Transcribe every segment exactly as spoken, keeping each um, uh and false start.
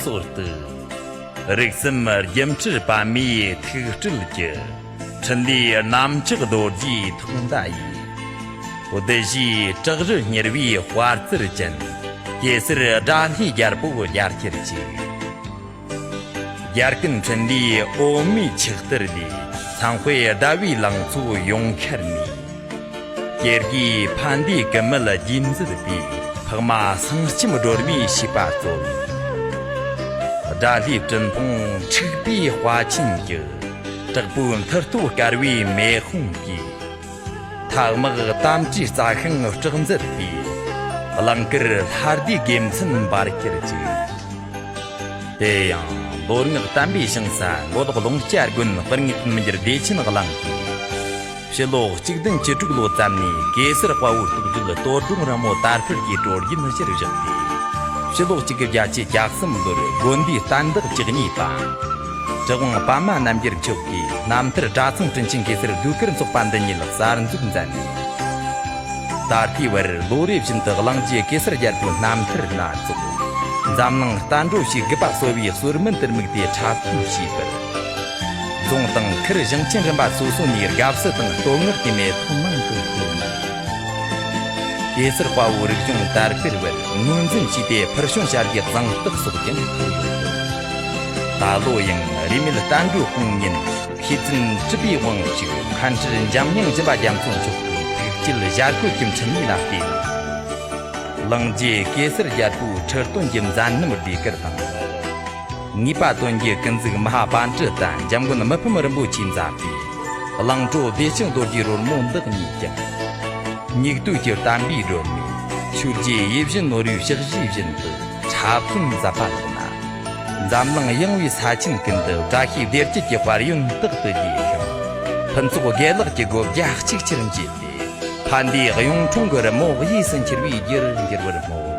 སོར་དུ། རིགས་གསུམ་སྒྱུ་འཕྲུལ་པདྨའི་ཐུགས་སྤྲུལ་གྱི། འཕྲིན་ལས་གནམ་ལྕགས་རྡོ་རྗེའི་ཐོག་མདའ་ཡིས། བདུད་བཞིའི་བྲག་རི་གཉེར་བའི་དཔའ་རྩལ་ཅན། གེ་སར་དགྲ་ལྷའི་རྒྱལ་པོ་རྒྱལ་གྱུར་ཅིག། རྒྱལ་ཀུན་འཕྲིན་ལས་འོ་མའི་ཆུ་གཏེར་ལས། འཚམས་དཔལ་ཟླ་བའི་ལང་ཚོ་ཡོངས་ཤར་ནས། སྐྱེ་རྒུའི་ཕན་བདེའི་ཀུན་མེད་རྒྱས་མཛད་པའི། འཕགས་མ་སེང་ལྕམ་སྒྲོལ་མའི་བྱིས་པ་ཚོ། དགྲ་ལྷའི་སྤྲིན་ཕུང་འཁྲིགས་པའི་དཔའ་ཆེན་གྱི། དྲག་པོའི་མཐུ་སྟོབས་དཀར་བའི་མེ་དཔུང་གིས། ཐ་མག་དམ་ཅུའི་རྩྭ་ཤིང་སྲེག་མཛད་པའི། གླང་དཀར་ལྷ་སྡེའི་དགེ་མཚན་འབར་གྱུར་ཅིག། དེ་ཡང་ལོ་ངག་དམ་པའི་ཞིང་ས་མགོ་ལོག་ལུང་སྐྱ་དགོན་སྤུར་ངེས་མི་འགྱུར་བདེ་ཆེན་གླིང་གིས། ཕྱི་ལོ་གཅིག་བདུན་བཅུ་དྲུག་ལོ་ཙམ་ནས་གེ་སར་དཔའ་བོའི་རྟོགས་བརྗོད་དོ་འགྲོ་རིང་མོ་དར་འཕེལ་གྱི་སྲོལ་རྒྱུན་གཞིར་བཞག་སྟེ། ཕྱི་ལོ་གཅིག་དགུ་བརྒྱད་ཅུ་གྱ་གསུམ་ལོར་དགོན་སྡེའི་བསྟན་བདག་བཅུ་གཉིས་པ། གྲུབ་དབང་པདྨ་རྣམ་རྒྱལ་མཆོག་གིས་རྣམ་ཐར་གྲྭ་ཚང་དྲིན་ཆེན་གེ་སར་ཟློས་གར་ཚོགས་པ་འདི་ཉིད་གསར་འཛུགས་མཛད་ནས། ད་ལྟའི་བར་ལོ་རེ་བཞིན་དུ་གླིང་རྗེ་གེ་སར་རྒྱལ་པོའི་རྣམ་ཐར་སྣ་ཚོགས། འཛམ་གླིང་བསྟན་འགྲོ་ཞེས་དགུ་པ་གསོ་བའི་གསོལ་སྨན་དུ་དམིགས་ཏེ་འཁྲབ་སྟོན་བྱས་པར། རྫོང་དང་ཁུལ་ཞིང་ཆེན་རིམ་པ་སོ་སོ་ནས་དགའ་བསུ་དང་བསྟོད་བསྔགས་ཀྱི་མེ་ཏོག་མང་དུ་ཕུལ། གེ་སར་དཔའ་བོའི་རིག་གཞུང་དར་སྤེལ་བར་ངོས་འཛིན་བྱས་ཏེ་ཕུལ་བྱུང་བྱ་དགའི་གཟེངས་རྟགས་སོགས་ཀྱང་ཕུལ་ཡོད། ད་ལོ་ཡང་རིས་མེད་བསྟན་འགྲོའི་དཔུང་གཉེན། མཁས་བཙུན་གྲུབ་པའི་དབང་ཕྱུག་མཁན་ཁྲི་འཇམ་དབྱངས་སྦྱིན་པ་རྒྱ་མཚོ་མཆོག་གི་ཐུགས་བསྐྱེད་ཞལ་བཀོད་ཀྱི་འཕྲིན་ལས་ལ་བརྟེན། གླིང་རྗེ་གེ་སར་རྒྱལ་པོའི་ཁྲི་སྟོན་གྱི་མཛད་རྣམ་ཟློས་གར་དང་། ངེས་པ་དོན་གྱི་ཀུན་གཟིགས་མ་ཧཱ་པཎྜི་ཏ་འཇམ་མགོན་མི་ཕམ་རིན་པོ་ཆེས་མཛད་པའི་གླིང་བྲོ་བདེ་ཆེན་རྡོ་རྗེའི་རོལ་མོ་འདི་གཉིས་ཀྱང་། སྙིགས་དུས་ཀྱི་བསྟན་པའི་སྒྲོན་མེ་ཆོས་རྗེ་ཡིད་བཞིན་ནོར་བུའི་ཕྱག་བཞེས་བཞིན་དུ་འཁྲབ་སྟོན་མཛད་པ་ལགས་ན། འཛམ་གླིང་ཡངས་པའི་ས་ཆེན་ཀུན་ཏུ་བཀྲ་ཤིས་བདེ་སྐྱིད་ཀྱི་དཔལ་ཡོན་རྟག་ཏུ་རྒྱས་ཤིང་། ཕུན་ཚོགས་དགེ་ལེགས་ཀྱི་སྒོ་བརྒྱ་གཅིག་ཁྱེར་འབྱེད་དེ། ཕན་བདེའི་གཡུང་དྲུང་གི་རི་མོ་གཡས་སུ་འཁྱིལ་བའི་རྒྱུར་འགྱུར་བར་སྨོན།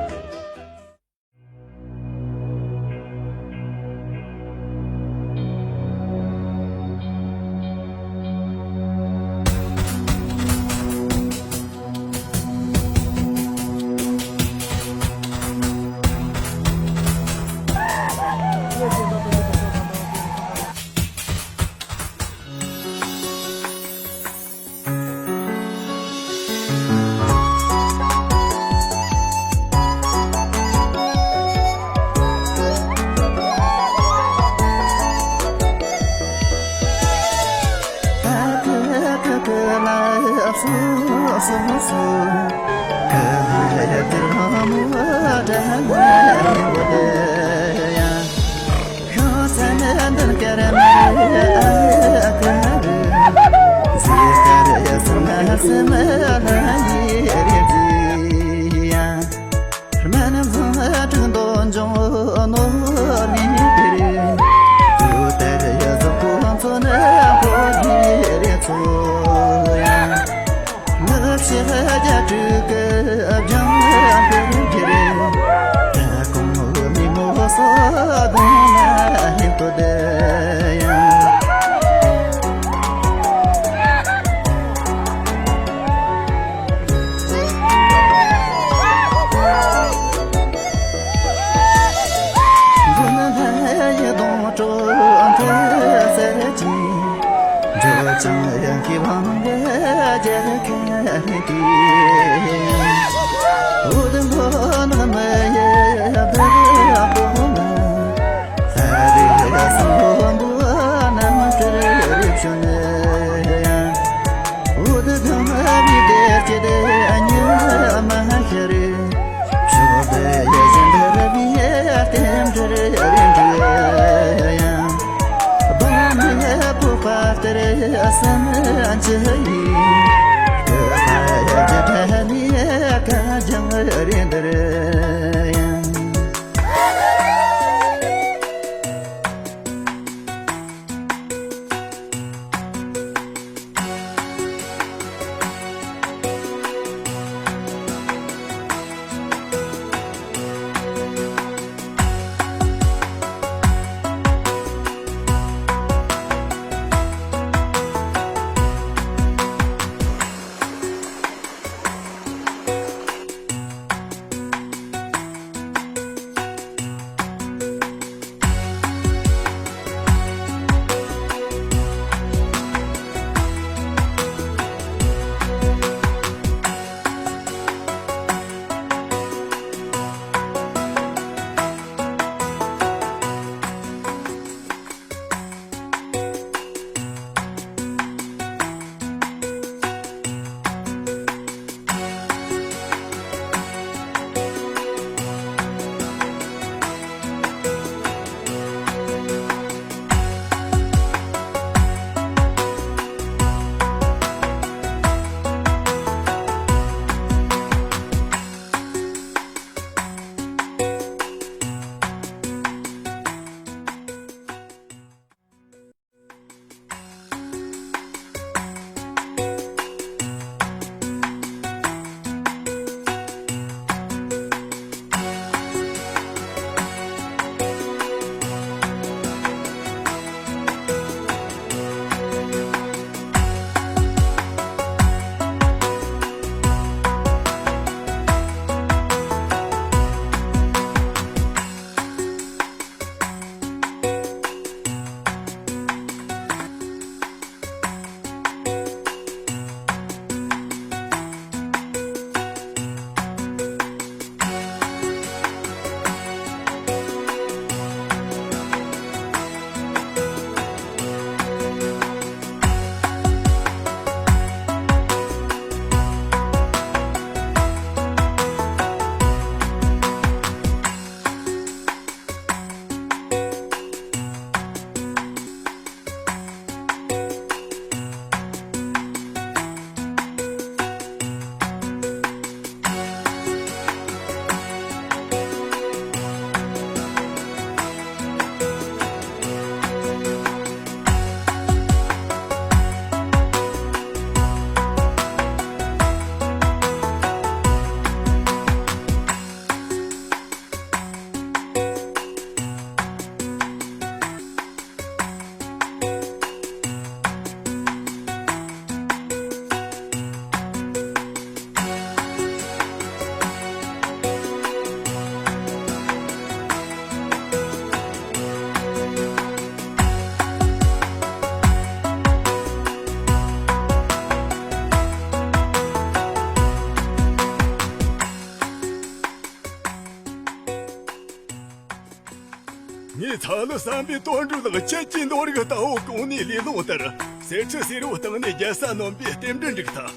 ཚ་ལུ་བསམ་པའི་དོན་འགྲུབ་ལགས། ཁྱེད་ཀྱི་འདོད་རིགས་ལྟ་བུ་གོང་ནས་ལས་ལོང་ལྟར། གསེར་ཁྲི་སེར་བོ་བཏང་ནས་རྒྱལ་ས་ནོམ་པའི་རྟེན་འབྲེལ་འགྲིག་ཐལ།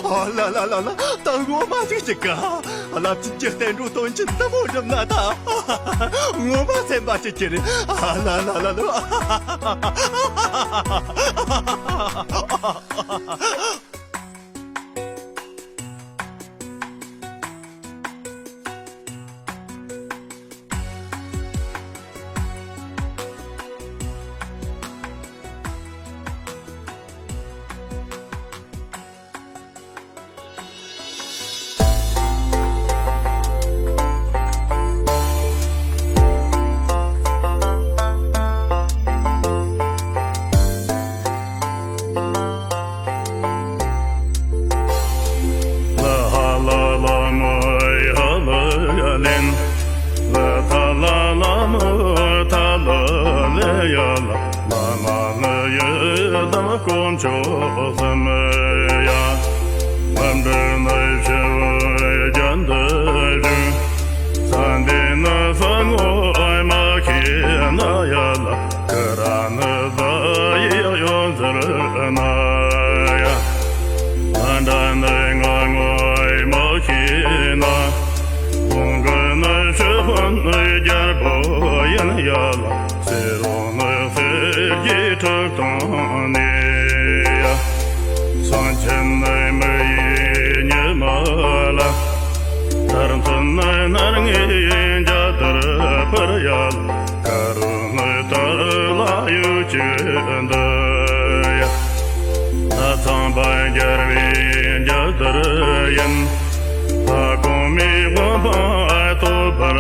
ཨ་ལ་ལ་ལ་ལ། ད་ངོ་མ་ཅིག་ཅིག་ག་རླབས་ཆེན་གྱི་བསྟན་འགྲོ་དོན་ཆེན་འདི་མོ་འགྲུབ་ན་ད། ངོ་མ་སེམས་པ་སྐྱིད་ཀྱི་རེད། ཨ་ལ་ལ་ལ་ལ། ལ་ཧ་ལ་ལ་མ་ཧ་ལ་ཡ་ལེན། ལ་ཐ་ལ་ལ་མ་ཐ་ལ་ལེ་ཡ་ལ། ལ་མ་ལ་ཡ་དམ་དཀོན་མཆོག་གསུམ་ཡ། མ་འབྲལ་ནས་ཞི་བའི་རྒྱ་མཐའ་བཞུགས། ས་འདི་ན་ས་ངོ་མ་ཁྱེད་ན་ཡ་ལ། ཀ་ར་ནི་ད་ཡིག་ཡོད་ཟེར་ན་ཡ། ད་འདྲ་ནི་ང་ངོ་མ་ཤེས་ན། ཁོང་གི་ནི་ཤི་ཧོན་ནི་རྒྱལ་པོ་ཡིན་ཡ་ལ། སེ་རོ་ནི་གསེར་གྱི་ཁྲི་སྟེང་ནས་ཡ། སེང་ཆེན་ནི་མི་ཡི་ཉི་མ་ལ། མཐར་མཚོན་ནི་སྣར་ལྔའི་རྒྱ་དར་འཕུར་ཡ་ལ། ཀ་རུ་ནི་དར་ལ་ཡུག་ཅིག་འདི་ཡ། ད་ཚངས་པ་རྒྱལ་བའི་རྒྱ་དར་ཡིན། ད་གོང་མའི་དབང་པོ་ཐོབ་པར་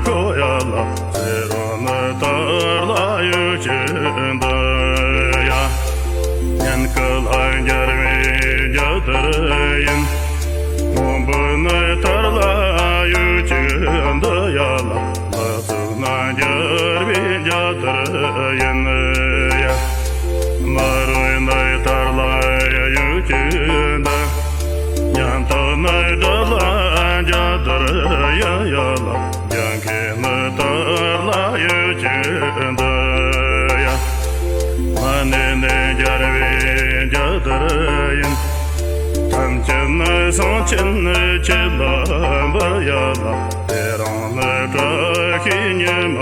ཤོག་ཡ་ལ། སེ་རོ་ནི་དར་ལ་ཡུག་ཅིག་འདི་ཡ། སྙན་སྐུ་ལྷ་རྒྱལ་བའི་རྒྱ་དར་ཡིན། སྔོན་པོ་ནི་དར་ལ་ཡུག་ཅིག་འདི་ཡ་ལ། ལ་སུ་ན་རྒྱལ་བའི་རྒྱ་དར་ཡིན་ཡ། མ་རུ་ནི་དར་ལ་ཡུག་ཅིག་འདི། ཉམ་ཐག་ནི་དར་ལ་རྒྱ་དར་ཡིན་ཡ་ལ། རྒྱལ་མཁན་ནི་དར་ལ་ཡུག་ཅིག་འདི་ཡ། མ་ནི་ནི་རྒྱལ་བའི་རྒྱ་དར་ཡིན། ཐམས་ཅད་ནི་སེང་ཆེན་ཁྱེད་ལ་འབུལ་ཡ་ལ། དེ་རིང་ནི་བཀྲ་ཤིས་ཉི་མ་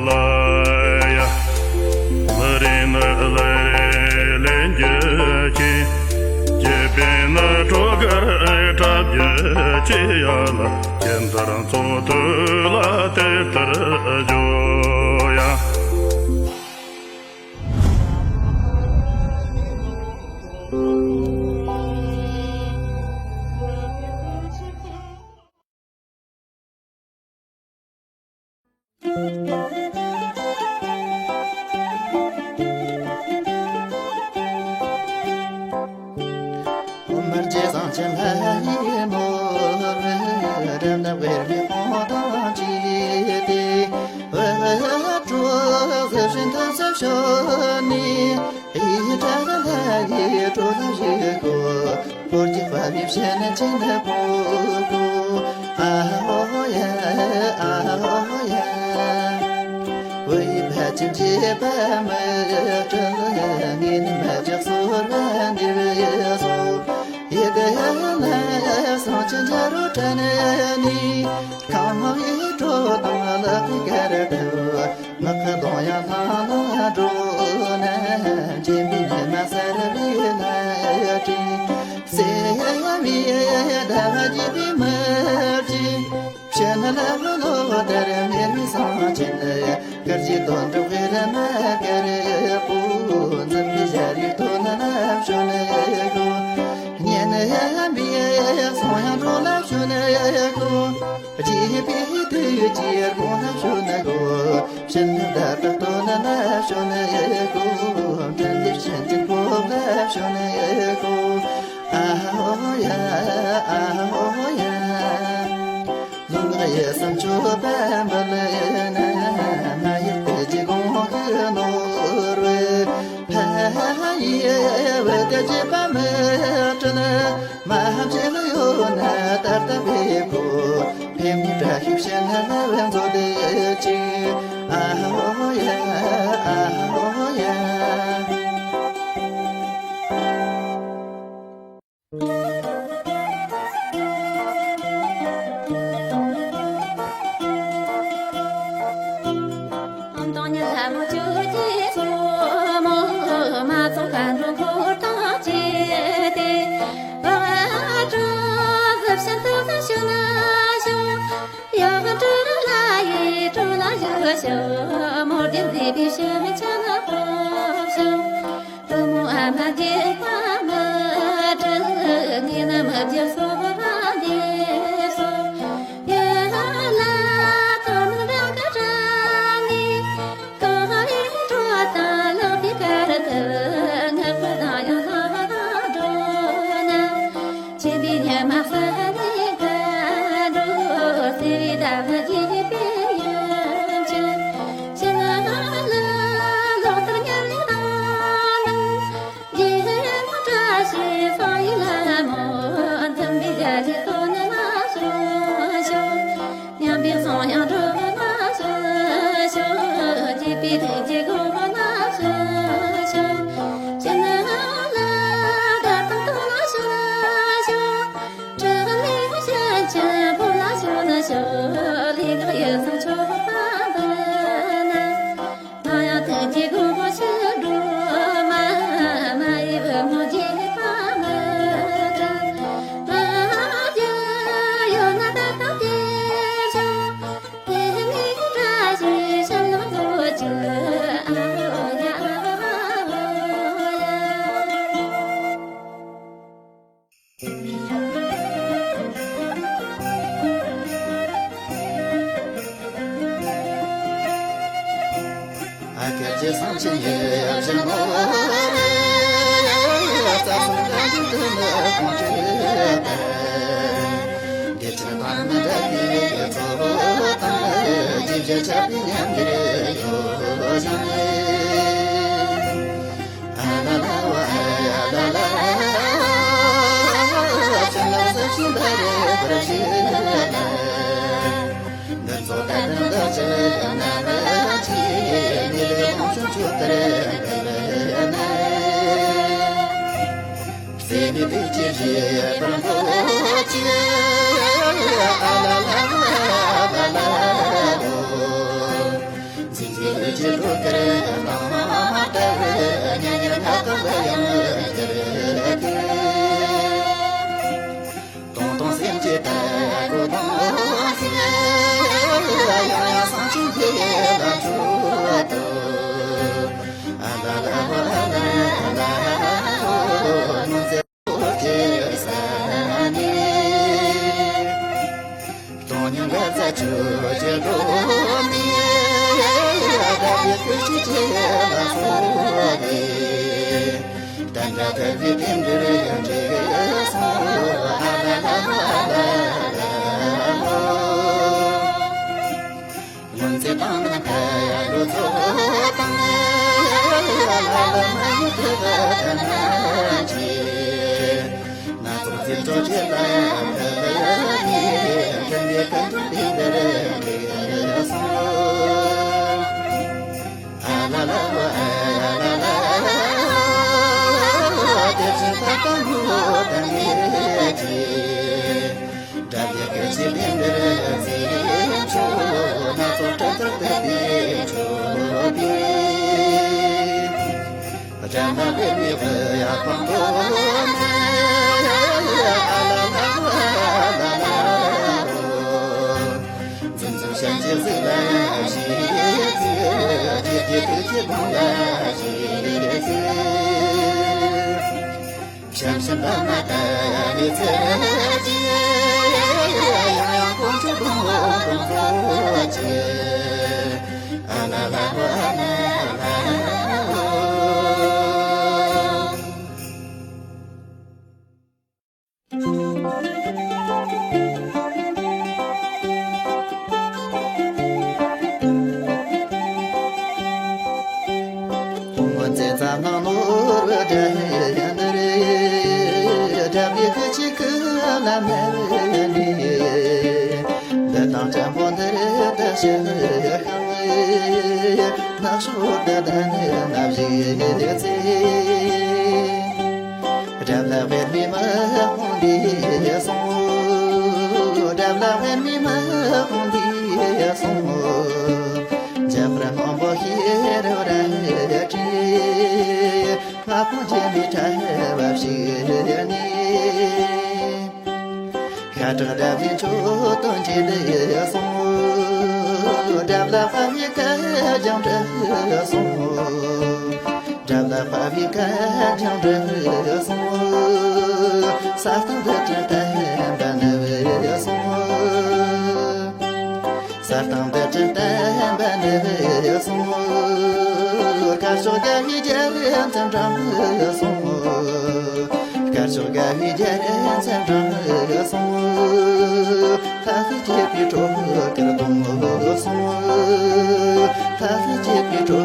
ལ་ཡ། ལ་རི་ནི་ལ་རི་ལེན་རྒྱུ་ཆེ། རྒྱལ་པོ་ནི་ཁྲོ་གར་འཁྲབ་རྒྱུ་ཆེ་ཡ་ལ། ཁྱེད་དར་ཚོགས་དུས་ལ་དེ་ལྟར་བརྗོད་ཡ། ནག་གདོང་ཡང་ལྷང་ལྷང་འགྲོ་ན། འཇིགས་པའི་ཉི་མ་གསལ་བའི་གནས་ཀྱི། སེམས་ཡང་ཟླ་བ་བརྗིད་པའི་མི་གཅིག་ཕྱི་ནང་ལ་ལོ་ལོ་ལྟར་མེར་བའི་སེང་ཆེན། སྐར་གྱི་དོན་གྲུབ་དཔེར་ན་དཀར་པོ། འཛུམ་པའི་ཞལ་རས་སྟོན་ལ་བྱོན་གོ། གཉེན་ཡང་པའི་སོང་ཡང་འགྲོ་ལ་བྱོན་གོ། རྒྱས་པའི་དུས་ཀྱི་དགོངས་ལ་བྱོན་གོ། ཕྱི་ནང་ཟླ་དག་སྟོན་ལ་བྱོན་གོ། འཕྲིན་ལས་ཕྱིན་ཅི་ལོག་ལ་བྱོན་གོ། ཨ་ཧོ་ཡ། ཨ་ཧོ་ཡ། ལུས་ངག་ཡིད་གསུམ་མཆོད་པ་འབུལ་ན། མ་ཡི་དེ་ཀྱི་དགོངས་ཀྱི་ནོར་བུ། ཕ་ཡི་བུ་དེ་བྱེད་པ་མི་དྲན། མ་བྱེད་ལ་ཡོད་ན་ད་ལྟ་བའི་ཁོ། འཇམ་པོ་འདིར་བདག་ཞལ་ཤར་བས། ནག་ཕྱོགས་དགའ་ལྡན་ནི་མ་བཞུགས་ཚེ། དགྲ་ལ་བར་མི་མ་དཔུང་འདི་སོང་། དགྲ་ལ་བར་མི་མ་དཔུང་འདི་སོང་། འཇམ་དཔལ་སྔོན་པོ་ཤེས་རབ་རལ་གྲི། ལྷ་དབང་རྒྱལ་མའི་ཕྲེང་བ་ཕྱིར་ནས། ཤ་ཁྲག་འདྲ་བའི་མཆོག་ཏུ་མཆེད་དུ་སོང་། དགྲ་ལ་དཔའ་བའི་ཁ་རྒྱང་བསྒྲིགས་སོང་། དགྲ་ལ་དཔའ་བའི་ཁ་རྒྱང་བསྒྲིགས་སོང་། ས་སྟེང་འདི་དྲན་བསྟན་པ་ནུབ་སོང་། ས་སྟེང་འདི་དྲན་བསྟན་པ་ནུབ་སོང་། དཀར་ཕྱོགས་དགའ་བའི་རྒྱལ་མཚན་བཀྲམ་སོང་། དཀར་ཕྱོགས་དགའ་བའི་རྒྱལ་མཚན་བཀྲམ་སོང་། ལྷ་ལས་བསྐྱེད་པའི་སྒྲོ་སྐུར་གཏོང་སོང་། ལྷ་ལས་བསྐྱེད་པའི་སྒྲོ་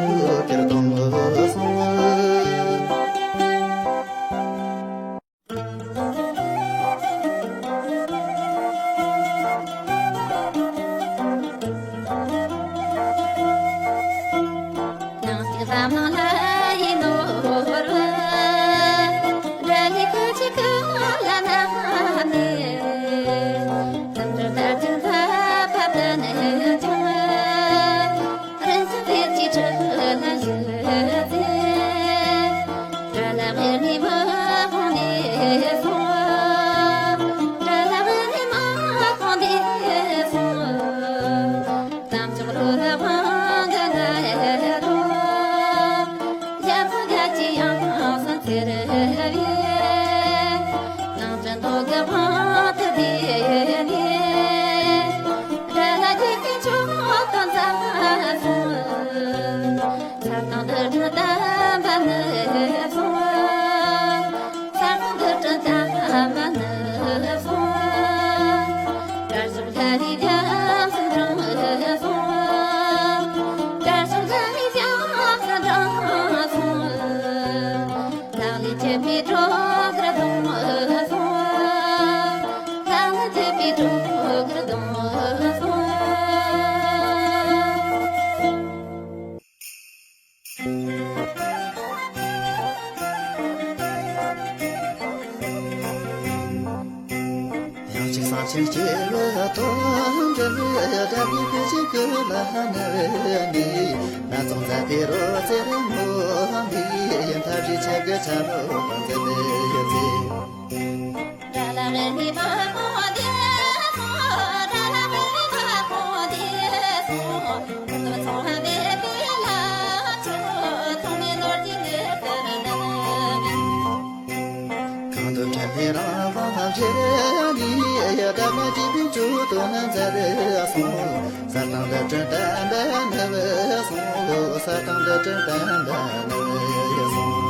སྐུར་གཏོང་སོང་། ས་སྟེང་འདི་དྲན་བསྟན་པ་ནུབ་སོང་། ས་སྟེང་འདི་དྲན་བསྟན་པ་ནུབ་སོང་། དཀར་ཕྱོགས་ལྷ་ལས་རྒྱལ་མཚན་བཀྲམ་སོང་། དཀར་ཕྱོགས་ལྷ་ལས་རྒྱལ་མཚན་བཀྲམ་སོང་། ལྷ་ལས་བསྐྱེད་པའི་སྒྲོ་སྐུར་གཏོང་སོང་། ལྷ་ལས་བསྐྱེད་པའི་སྒྲོ་སྐུར་གཏོང་སོང་། ཡང་གཅིག་སངས་ཆེན་སྐྱེས་ལ་ཐོག་འདྲ་བའི་དགྲ་བགེགས་ཀྱི་སྐུ་ལ་གནས་ནས། སྣ་ཚོགས་མཛད་པའི་རོལ་རྩེད་མོ་འདིས། མཐའ་བཞི་ཆེ་གེ་ཆ་ལོ་མཛད་པའི་ཚེ། གང་དུ་དྲན་པའི་རང་དབང་བསྐྱེད་ནས། དགྲ་ལ་བརྒྱུད་པའི་མཆོག་ཏུ་མཛད་སོང་། ས་སྟེང་འདི་དྲན་བསྟན་པ་ནུབ་སོང་། ས་སྟེང་འདི་དྲན་བསྟན་པ་ནུབ་སོང་།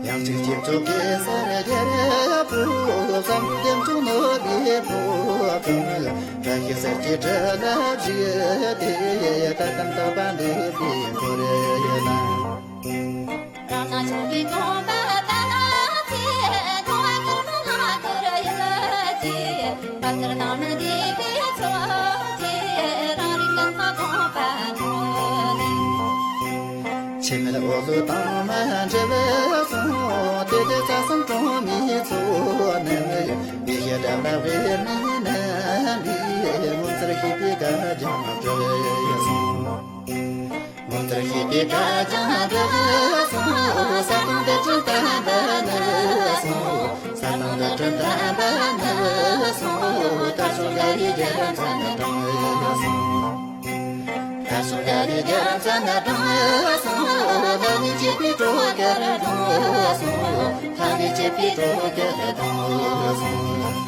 ཡང་གཅིག་སྐྱེས་མཆོག་གེ་སར་རྒྱལ་པོ། བསམ་ཡས་བདེ་མཆོག་ནོར་བུའི་བུ་དང་། བཀྲ་ཤིས་གསེར་གྱི་ཁྲི་ལ་བཞུགས་ཏེ། དད་དམ་དག་པ་འདུས་པའི་འཁོར་ལ། རང་སྣང་ཆགས་པའི་དགོངས་པ་ལྟར་ལ་བརྩེ། དགོངས་པ་ཀུན་སློང་ལ་བསྐུར་ཡོད་ཅེས། བར་དཀར་དང་མི་འདྲེས་པའི་ཚོགས་ཀྱིས། རང་རིག་ཀུན་ཏུ་དགོངས་པ་ནོད་ལེ། འཆི་མེད་འོད་ཟེར་དང་མ་འདྲེས་སོང་། དེ་དག་རྩ་གསུམ་སྲུང་མའི་ཚོགས་རྣམས། ཡེ་ཤེས་དགྲ་ལ་བར་མི་མནན་པའི། ངོ་མཚར་ཤིས་པའི་གར་ཀྱང་བསྒྲགས་སོང་། ངོ་མཚར་ཤིས་པའི་གར་ཀྱང་བསྒྲགས་སོང་། ས་སྟེང་འདི་དྲན་བསྟན་པ་ནུབ་སོང་། ས་སྟེང་འདི་དྲན་བསྟན་པ་ནུབ་སོང་། དཀར་ཕྱོགས་དགའ་བའི་རྒྱལ་མཚན་བཀྲམ་སོང་། དཀར་ཕྱོགས་དགའ་བའི་རྒྱལ་མཚན་བཀྲམ་སོང་། ལྷ་ལས་བསྐྱེད་པའི་སྒྲོ་སྐུར་གཏོང་སོང་། ལྷ་ལས་བསྐྱེད་པའི་སྒྲོ་སྐུར་གཏོང་སོང་།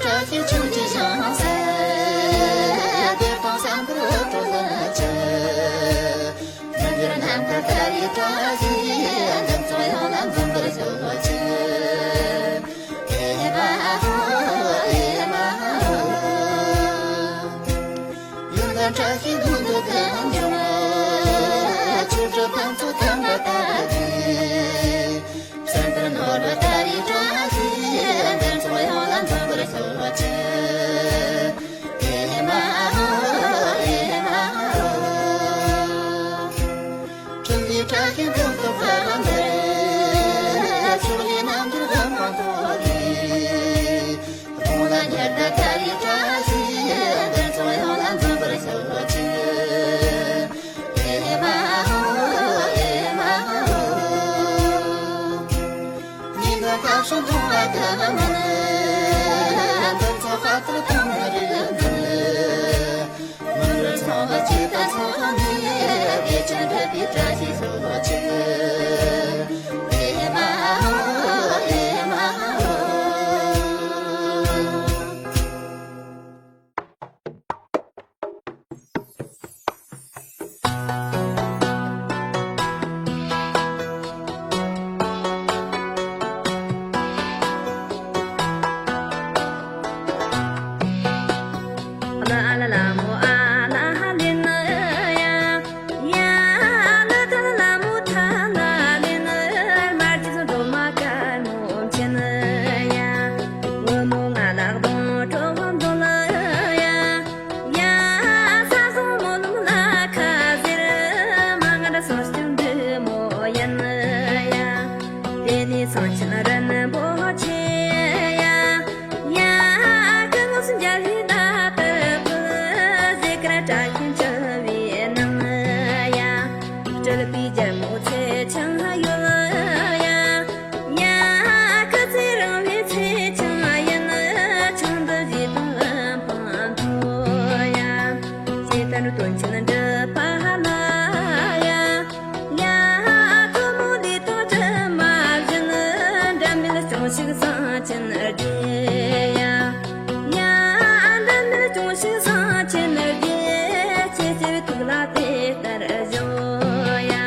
བཀྲ་ཤིས་ཆོས་ཀྱི་ཞིང་ས། བདེ་སྟོང་བསམ་པར་སྤྲོ་ལ་བཅུག། མི་འགྱུར་རྣམ་དཀར་ལྟ་བུའི་བཀྲ་ཤིས། འདི་ཚོ་ཡོངས་ལ་འཛིན་པར་ཤོག་ཅིག། ཨེ་མ་ཧོ། ཨེ་མ་ཧོ། ཡོན་ཏན་བཀྲ་ཤིས་ལྷུན་པོ་ཀུན་འབྱུང་། ཆོས་སྲིད་ཕུན་ཚོགས་ཐོབ་པ་ལྟ་བུའི། སེམས་པར་ནོར་བུ་ལྟ་བུའི་བཀྲ་ཤིས། འདི་ཚོ་ཡོངས་ལ་འཛིན་པར་ཤོག་ཅིག། ཨེ་མ་ཧོ། ཨེ་མ་ཧོ། འཕྲིན་ལས་བཀྲ་ཤིས་མདུན་དུ་ཕབ་འདིར། ཕྱོགས་ལས་རྣམ་འགྱུར་འོད་མང་པོ་གིས། དགུང་ལ་ཉི་ཟླ་ལྟ་བུའི་བཀྲ་ཤིས། འདི་ཚོ་ཡོངས་ལ་འཛིན་པར་ཤོག་ཅིག། ཨེ་མ་ཧོ། ཨེ་མ་ཧོ། ཉི་ཟླ་ཁ་ཕྱོགས་འབྱུང་བ་ཐ་མ་མིན། འདི་ཚོ་དཔའ་རྟུལ་དང་མི་རིགས་འདུལ། མི་ལུས་ཚང་བ་ཇི་ལྟར་ཚང་ནས། བདེ་ཆེན་འདོད་པའི་བཀྲ་ཤིས་ཤོག་ཅིག། ཨེ་མ་ཧོ། ཨེ་མ་ཧོ། ཡ། ས་སོང་མོ་ལུམ་ལ་ཁ་ཟེར། མ་ང་འདྲ་སོང་སྐྱོན་འདི་མོ་ཡིན་ཡ། དེ་ནས་སངས་ཆེན་རིན་པོ་ཆེ་ཡ། ཡ། སྐུ་ངོ་སུ་འཇལ་ལི་ད་ལྟར་ཕུལ། ཟས་དཀར་བཀྲ་ཤིས་འཁྱིལ་བའི་ནང་ཡ། སྤྲུལ་པའི་རྒྱལ་མོ་ཚེ་ཆང་ཡོད་ཡ། ཡ། སྐུ་ཚེ་རིང་བའི་ཚེ་ཆང་ཡིན། ཆང་འདི་བཞེས་དང་ལམ་འཕང་མཐོ་ཡ། ཞེས་བསྟན་འགྲོ་དོན་ཆེན་འགྲུབ་པ་ལ་ཡ། ཡ། གཏུམ་མོ་ལུས་དང་གྲིབ་མ་བཞིན། འབྲལ་མེད་སྐྱོངས་ཤིག་བཟང་ཆེན་སྡེ་ཡ། ཡ། འབྲལ་མེད་སྐྱོངས་ཤིག་བཟང་ཆེན་སྡེ། ཁྱེད་ཚེ་ཐུགས་ལ་དེ་ལྟར་བཞོ་ཡ།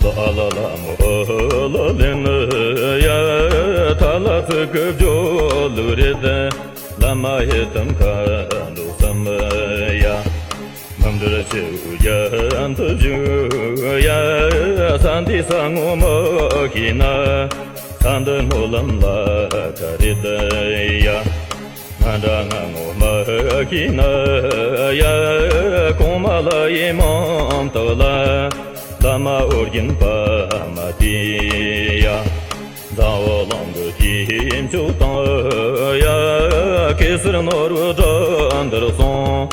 ལ་ལ་ལ་མོ་ལ་ལེན་ཡ། ཐ་ལ་ཚིག་གི་བརྗོད་ལུགས་རེད། བླ་མ་ཡི་དམ་མཁའ་འགྲོ་གསུམ་ཡ། མི་འདིར་ཆེ་བོ་རྒྱ་འདི་བཞུགས་ཡ། ས་འདི་ས་ངོ་མི་ཤེས་ན། ས་འདི་སྨོན་ལམ་ལ་ཁ་རེད་ཡ། ང་འདྲ་ང་ངོ་མི་ཤེས་ན་ཡ། གོང་མ་ལ་ཡི་མང་དག་ལ། བླ་མ་ཨོ་རྒྱན་པདྨ་བསྟན་ཡ། འཛམ་བུ་གླིང་གི་སྐྱེས་མཆོག་དང་ཡ། གེ་སར་ནོར་བུ་བྲག་འདིར་སོང་།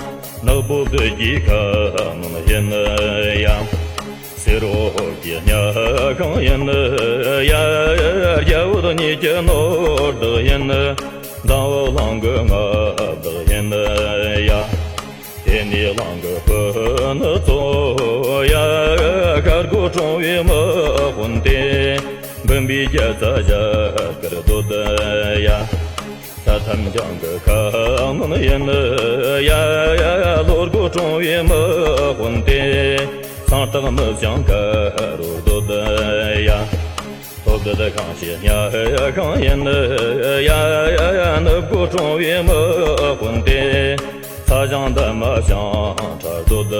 ནག་པོ་བདུད་ཀྱི་ཁ་གནོན་ཡིན་ཡ། སེར་འོག་གི་གཉའ་ཤིང་ཡིན་ཡ། རྒྱ་བོད་གཉིས་ཀྱི་ནོར་བདག་ཡིན། འཛམ་བུ་གླིང་གི་མངའ་བདག་ཡིན་ཡ། དེ་ནས་གླིང་གི་སྤུན་ཚོ་ཡ། ཤར་སྒོ་གྲོང་བའི་མི་དཔོན་ཏེ། འབུམ་པའི་རྒྱལ་ས་བཞད་དཀར་སྡོད་ཡ། ས་ཐམ་ལྗང་གི་ཁ་ངོམ་ཡིན་ཡ། ལྷོ་སྒོ་གྲོང་བའི་མི་དཔོན་ཏེ། སང་སྟག་མི་བྱང་ཁ་རོ་སྡོད་ཡ། ཐོབ་འདོད་ཤིང་བྱི་གཉའ་ཤིང་ཡིན་ཡ། ནུབ་སྒོ་གྲོང་བའི་མི་དཔོན་ཏེ། ཚ་ཞང་འདབ་མ་ཞིང་ཁྲ་སྡོད་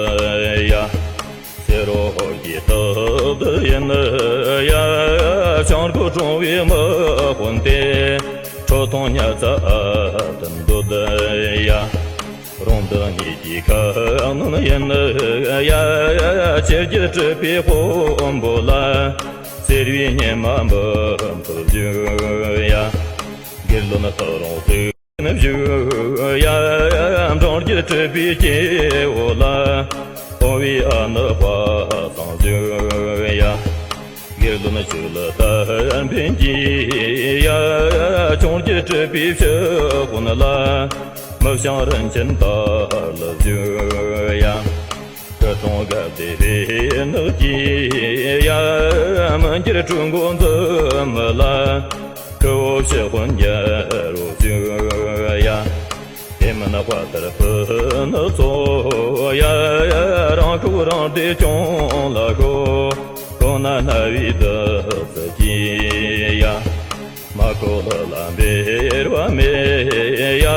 ཡ། སེ་རོ་ཧོར་གྱི་སྟག་འདི་ཡིན་ཡ། བྱང་སྒོ་གྲོང་བའི་མི་དཔོན་ཏེ། ཁྲོ་ཐུང་ཉ་ཚ་ཨ་དུམ་སྡོད་ཡ། རོང་འདི་གཉིས་ཀྱི་ཁ་གནོན་ཡིན་ཡ། ཆེར་གྱུར་སྤྲུལ་པའི་དཔོན་པོ་ལ། སེར་བའི་ཉི་མ་འབུམ་དུ་བཞུགས་ཡ། དགེ་སློང་སྟག་རོང་དུ་བཞུགས་ཡ། འབྲོང་རྒྱུད་སྤྲུལ་པའི་སྐྱེ་བོ་ལ། འོ་བའི་ཨ་ནི་དཔལ་བཟང་བཞུགས་ཡ། དགེ་འདུན་ཆོས་ལ་དར་འཕེན་གྱི་ཡ། འཕྱོངས་རྒྱས་སྤྲུལ་པའི་ཕྱི་དབང་ལ། མི་བྱང་རིན་ཆེན་དར་ལ་བཞུགས་ཡ། སྐུ་གདུང་དགའ་བདེ་བེར་ནག་གི་ཡ། མི་འགྱུར་སྤྲུལ་སྐུ་འཛིན་མི་ལ། སྐུ་འོ་ཕྱི་དབང་ཉེར་བཞུགས་ཡ། དེ་མིན་དཔའ་དར་སྤུ་ནག་ཚོགས་ཡ། རང་ཤུགས་རང་སྒྲས་སྐྱོང་ལ་ཤོག། གོང་ན་སྣང་བའི་བདུད་རྩི་གྱིས་ཡ། མ་གོ་ལ་ལ་འབེལ་བ་མེད་ཡ།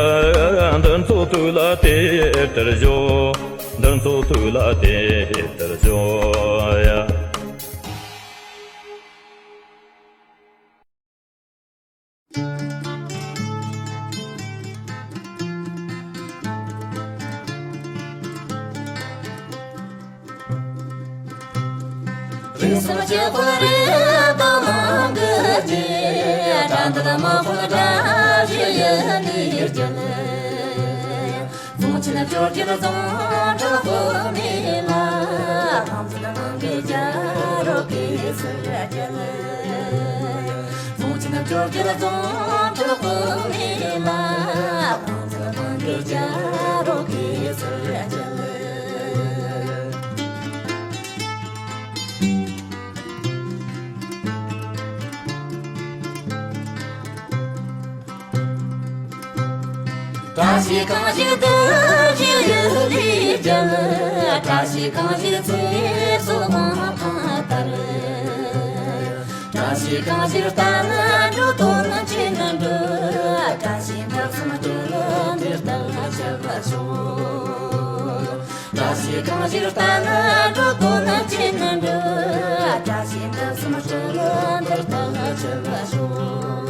འདི་ཚོ་ཐུགས་ལ་དེ་ལྟར་ཞོག། འདི་ཚོ་ཐུགས་ལ་དེ་ལྟར་ཞོག་ཡ། རིགས་གསུམ་སྤྱི་དཔལ་རི་དྭགས་གླིང་གི་རྗེ། དགྲ་འདུལ་དམག་དཔོན་དགྲ་བཞི་ཡི་ནུས་རྒྱལ། གཙང་ཆེན་བཅོ་བརྒྱད་རྫོང་ཁྲི་དཔག་མེད་ལ། དམ་འཛིན་དམངས་ཀྱི་རྒྱལ་རབས་གེ་སར་རྒྱལ། གཙང་ཆེན་བཅོ་བརྒྱད་རྫོང་ཁྲི་དཔག་མེད་ལ། དམངས་ཀྱི་རྒྱལ་རབས་གེ་སར་རྒྱལ། བཀྲ་ཤིས་གང་ཞིག་བདུད་བཞིའི་ཡུལ་ལས་རྒྱལ། བཀྲ་ཤིས་གང་ཞིག་ཚེ་སྲོག་གང་ཐང་ལྟར། བཀྲ་ཤིས་གང་ཞིག་རྟ་ནི་འགྲོ་དོན་ཆེ་ནི་འགྲོ། བཀྲ་ཤིས་འདི་གསུམ་སྤྲུལ་འདི་ལྟར་ཆེ་བར་ཤོག། བཀྲ་ཤིས་གང་ཞིག་རྟ་ནི་འགྲོ་དོན་ཆེ་ནི་འགྲོ། བཀྲ་ཤིས་འདི་གསུམ་སྤྲུལ་འདི་ལྟར་ཆེ་བར་ཤོག།